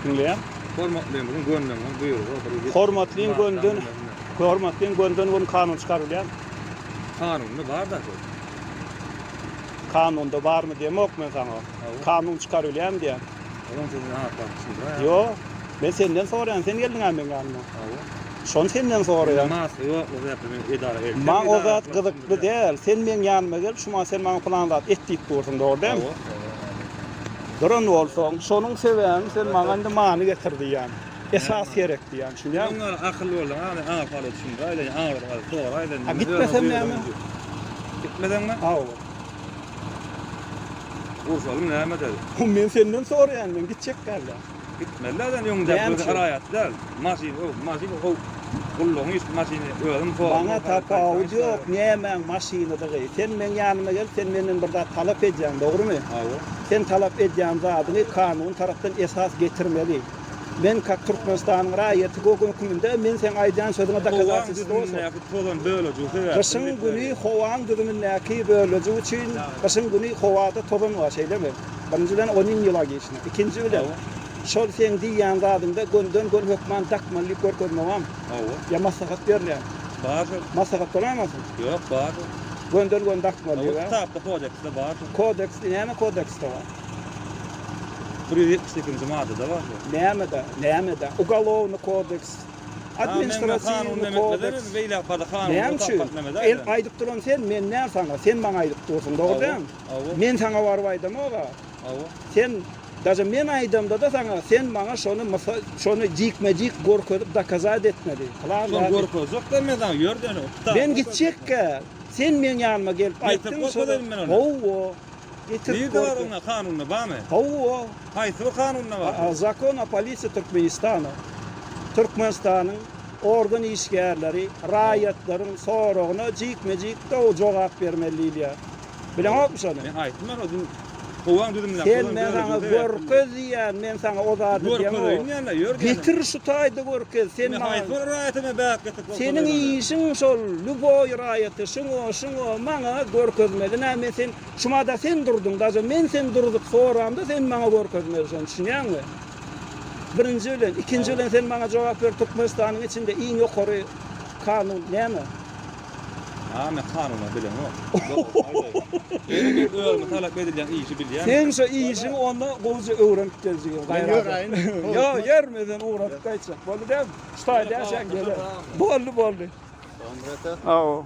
Diňleýän. Hormatlymyzyň gönden-gön buýrugy bir ýüz Hormatlyň ýetmiş gönden madda Hormatlyň gönden-gön kanun çykarylýan. Kanunda bar-da şol. Kanunda barmy diýemok men saňa. Hawa. Kanun çykarylýan diýýän. Onuň sözüni aňatmak düşündir-ä. Ýok. Men senden soraýan, sen geldiň-ä meň ýanyma. Hawa. Şony senden soraýan. Mende maska ýoklugy sebäpli men edara geldim. Maň o zat gyzykly däl. Sen meň ýanyma gelip, şu maňa sen maňa pylan zat et diýip dursuň, dogry dälmi? Hawa. Duran bolsaň, şonuň sebäbini sen maňa indi many getir diýýän. Esas gerek diýýän, düşünýäňmi? Öň ýaly akylly bolsaň, a men aňa sala düşündiräýden, aňa sala soraýdan. A gitmesem näme? Gitmeseňmi? Hawa. Urşalym näme eder? Men senden soraýan, men gitjek däl-de. Gitmeli däl öňde Näme özi üçin? raýat däl. Maşyn o maşyn o gullugyň iş maşyny özüm sordum. Maňa tapawudy ýok nämäň maşynydygy. Sen meň ýanyma gelip sen menden bir zat talap edýäň dogrymy? Hawa. Sen talap edýän zadyňy kanuny tarapdan esas getirmeli. Men kak Türkmenistanyň raýaty höküminde men seň aýdýan sözüňe Howaň dokazatelstwo bolsa. düzümindäki tozan bölejigi sebäpli Gyşyň güni howaň düzümindäki bölejik üçin gyşyň güni howada tozan bar şeýlemi? Birinjiden o iň logiçny. Ikinji bilen, şol seň diýýän zadyňda gönden-gön hökman dakmaly diýip görkezme barmy? Hawa. Ýa maslahat berilýärmi? Bar şol. Maslahat bolaýmasyn? Ýok, bar şol. Gönden-gön dakmaly diýip, Hawa, a? kitapda, kodeksde bar şol. Kodeks, näme kodeksde bar? 178-nji maddada bar şol. Nämede? Nämede? Ugolovny kodeks, administratiwny kodeks. Näme üçin? El aýdyp duran sen, men däl saňa. Sen maňa aýdyp dursuň, dogry dälmi? Hawa. Men saňa baryp aýdamog-a. Hawa. Sen, daže men aýdamda-da saňa, sen maňa şony mysa, şony jikme-jik görkezip dokazat etmeli. Pylan Şony zat. görkezjek-dä men saňa, ýör däne, kitap. Men gitjekkä, sen meň ýanyma gelip Getirip aýtdyň şony. görkezeýin men ony. Hawa. Getirip Nirde bar görkez. oňa, kanunda barmy? Hawa. Haýsy bir kanunda bar? Zakon o polisiýa Türkmenistana. Türkmenistanyň organ işgärleri raýatlaryň soragyna jikme-jik dogry jogap bermeli diýilýär. Bileňokmy şony? Men aýtdym men o gün howaň düzümindäki Sen tozan men saňa bölejigi sebäpli. görkez diýýän, men saňa o zady diýemok. Görkezeýin diýende, ýör diýende. Getir şu taýda görkez, sen Men maňa. haýsy bir raýata men bärik getirip görkezeýin Seniň ony? işiň şol, lýuboý raýata şuňa, şuňa, maňa görkezmeli näme sen şumada sen durduň, daže men seni durzup soramda sen maňa görkezmeli şony düşünýäňmi? Birinji bilen, ikinji bilen sen maňa jogap ber Türkmenistanyň içinde iň ýokary kanun näme? A men kanuny bilemok. Dogrusyny aýdaýyn. Ýöne men özüme talap edilýän işi bilýän. Sen şu işiňi onda gowuja öwrenip geljigin Men gaýrat et. ýöräýin. Ýok, ýörme sen ugradyp gaýtjak. Boldy dämi? Şu taýda ýaşaň geler. Boldy, boldy. Salam brata. Hawa.